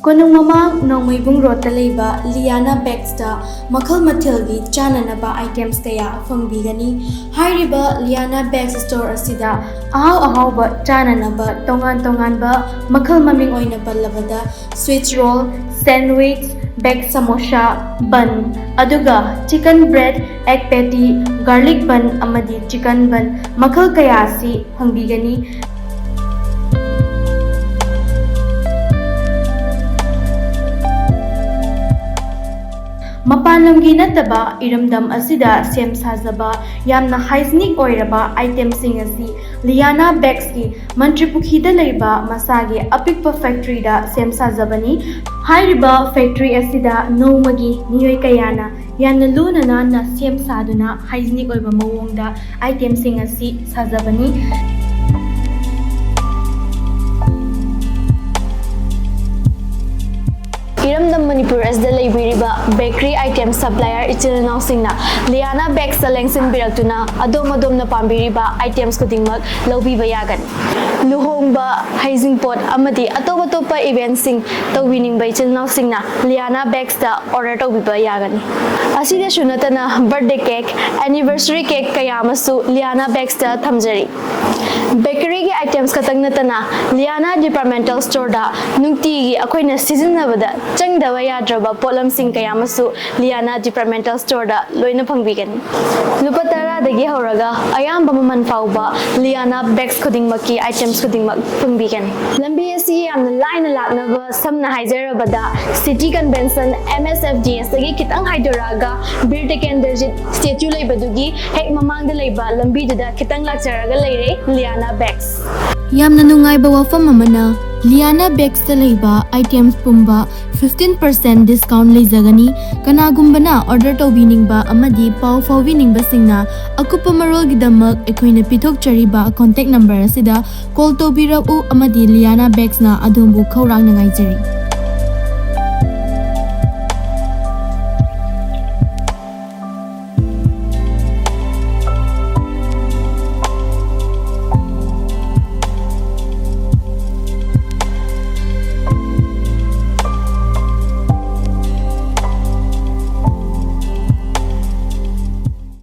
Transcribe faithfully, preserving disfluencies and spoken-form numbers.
ꯀꯣꯅꯨꯡ ꯃꯃꯥꯡ ꯅꯣꯡꯃꯩꯕꯨꯡ ꯔꯣꯗꯇ ꯂꯩꯕ ꯂꯤꯌꯥꯅꯥ ꯕꯦꯛꯁꯇ ꯃꯈꯜ ꯃꯊꯦꯜꯒꯤ ꯆꯥꯅꯅꯕ items ꯀꯌꯥ ꯐꯪꯕꯤꯒꯅꯤ꯫ ꯍꯥꯏꯔꯤꯕ ꯂꯤꯌꯥꯅꯥ ꯕꯦꯛꯁ store ꯑꯁꯤꯗ ꯑꯍꯥꯎ ꯑꯍꯥꯎꯕ ꯆꯥꯅꯅꯕ ꯇꯣꯉꯥꯟ ꯇꯣꯉꯥꯟꯕ ꯃꯈꯜ, ꯃꯃꯤꯡ ꯑꯣꯏꯅ ꯄꯜꯂꯕꯗ sweet roll, sandwich, baked samosa, bun, ꯑꯗꯨꯒ chicken bread, egg patty, garlic bun ꯑꯃꯗꯤ chicken bun ꯃꯈꯜ ꯀꯌꯥ ꯑꯁꯤ ꯐꯪꯕꯤꯒꯅꯤ꯫ ꯃꯄꯥꯟ ꯂꯝꯒꯤ ꯅꯠꯇꯕ ꯏꯔꯝꯗꯝ ꯑꯁꯤꯗ ꯁꯦꯝ ꯁꯥꯖꯕ ꯌꯥꯝꯅ hygienic ꯑꯣꯏꯔꯕ itemꯁꯤꯡ ꯑꯁꯤ ꯂꯤꯌꯥꯅꯥ ꯕꯦꯛꯁꯀꯤ ꯃꯟꯇ꯭ꯔꯤꯄꯨꯈ꯭ꯔꯤꯗ ꯂꯩꯕ ꯃꯁꯥꯒꯤ ꯑꯄꯤꯛꯄ factoryꯗ ꯁꯦꯝ ꯁꯥꯖꯕꯅꯤ꯫ ꯍꯥꯏꯔꯤꯕ factory ꯑꯁꯤꯗ ꯅꯣꯡꯃꯒꯤ ꯃꯤꯑꯣꯏ ꯀꯌꯥꯅ ꯌꯥꯝꯅ ꯂꯨꯅ ꯅꯥꯟꯅ ꯁꯦꯝ ꯁꯥꯗꯨꯅ hygienic ꯑꯣꯏꯕ ꯃꯑꯣꯡꯗ itemꯁꯤꯡ ꯑꯁꯤ ꯁꯥꯖꯕꯅꯤ꯫ ꯏꯔꯝꯗꯝ ꯃꯅꯤꯄꯨꯔ ꯑꯁꯤꯗ ꯂꯩꯕꯤꯔꯤꯕ bakery item supplier ꯏꯆꯤꯜ ꯏꯅꯥꯎꯁꯤꯡꯅ ꯂꯤꯌꯥꯅꯥ ꯕꯦꯛꯁꯇ ꯂꯦꯡꯁꯤꯟꯕꯤꯔꯛꯇꯨꯅ ꯑꯗꯣꯝ ꯑꯗꯣꯝꯅ ꯄꯥꯝꯕꯤꯔꯤꯕ items ꯈꯨꯗꯤꯡꯃꯛ ꯂꯧꯕꯤꯕ ꯌꯥꯒꯅꯤ꯫ ꯂꯨꯍꯣꯡꯕ, ꯍꯩꯖꯤꯡꯄꯣꯠ ꯑꯃꯗꯤ ꯑꯇꯣꯞ ꯑꯇꯣꯞꯄ eventꯁꯤꯡ ꯇꯧꯕꯤꯅꯤꯡꯕ ꯏꯆꯤꯜ ꯏꯅꯥꯎꯁꯤꯡꯅ ꯂꯤꯌꯥꯅꯥ ꯕꯦꯛꯁꯇ order ꯇꯧꯕꯤꯕ ꯌꯥꯒꯅꯤ꯫ ꯑꯁꯤꯗꯁꯨ ꯅꯠꯇꯅ birthday cake, anniversary cake ꯀꯌꯥ ꯑꯃꯁꯨ ꯂꯤꯌꯥꯅꯥ ꯕꯦꯛꯁꯇ ꯊꯝꯖꯔꯤ꯫ Bakeryꯒꯤ items ꯈꯛꯇꯪ ꯅꯠꯇꯅ ꯂꯤꯌꯥꯅꯥ departmental storeꯗ ꯅꯨꯡꯇꯤꯒꯤ ꯑꯩꯈꯣꯏꯅ ꯁꯤꯖꯤꯟꯅꯕꯗ ꯆꯪꯗꯕ ꯌꯥꯗ꯭ꯔꯕ ꯄꯣꯠꯂꯝꯁꯤꯡ ꯀꯌꯥ ꯑꯃꯁꯨ ꯂꯤꯌꯥꯅꯥ departmental storeꯗ ꯂꯣꯏꯅ ꯐꯪꯕꯤꯒꯅꯤ꯫ ꯂꯨꯄꯥ ꯇꯔꯥꯗꯒꯤ ꯍꯧꯔꯒ ꯑꯌꯥꯝꯕ ꯃꯃꯜ ꯐꯥꯎꯕ ꯂꯤꯌꯥꯅꯥ ꯕꯦꯛꯁ ꯈꯨꯗꯤꯡꯃꯛꯀꯤ items ꯈꯨꯗꯤꯡꯃꯛ ꯐꯪꯕꯤꯒꯅꯤ꯫ ꯂꯝꯕꯤ ꯑꯁꯤ ꯌꯥꯝꯅ ꯂꯥꯏꯅ ꯂꯥꯛꯅꯕ, ꯁꯝꯅ ꯍꯥꯏꯖꯔꯕꯗ City Convention, M S F D Sꯇꯒꯤ ꯈꯤꯇꯪ ꯍꯥꯏꯗꯣꯔꯛꯑꯒ ꯕꯤꯔ ꯇꯤꯀꯦꯟꯗ꯭ꯔꯖꯤꯠ statue ꯂꯩꯕꯗꯨꯒꯤ ꯍꯦꯛ ꯃꯃꯥꯡꯗ ꯂꯩꯕ ꯂꯝꯕꯤꯗꯨꯗ ꯈꯤꯇꯪ ꯂꯥꯛꯆꯔꯒ ꯂꯩꯔꯦ ꯂꯤꯌꯥꯅꯥ ꯕꯦꯛꯁ꯫ ꯌꯥꯝꯅ ꯅꯨꯡꯉꯥꯏꯕ ꯋꯥꯐꯝ ꯑꯃꯅ, ꯂꯤꯌꯥꯅꯥ ꯕꯦꯛꯁꯇ ꯂꯩꯕ items ꯄꯨꯝꯕ fifteen percent discount ꯂꯩꯖꯒꯅꯤ꯫ ꯀꯅꯥꯒꯨꯝꯕꯅ order ꯇꯧꯕꯤꯅꯤꯡꯕ ꯑꯃꯗꯤ ꯄꯥꯎ ꯐꯥꯎꯕꯤꯅꯤꯡꯕꯁꯤꯡꯅ ꯑꯀꯨꯞꯄ ꯃꯔꯣꯜꯒꯤꯗꯃꯛ ꯑꯩꯈꯣꯏꯅ ꯄꯤꯊꯣꯛꯆꯔꯤꯕ contact number ꯑꯁꯤꯗ call ꯇꯧꯕꯤꯔꯛꯎ ꯑꯃꯗꯤ ꯂꯤꯌꯥꯅꯥ ꯕꯦꯛꯁꯅ ꯑꯗꯣꯝꯕꯨ ꯈꯧꯔꯥꯡꯅ ꯉꯥꯏꯖꯔꯤ꯫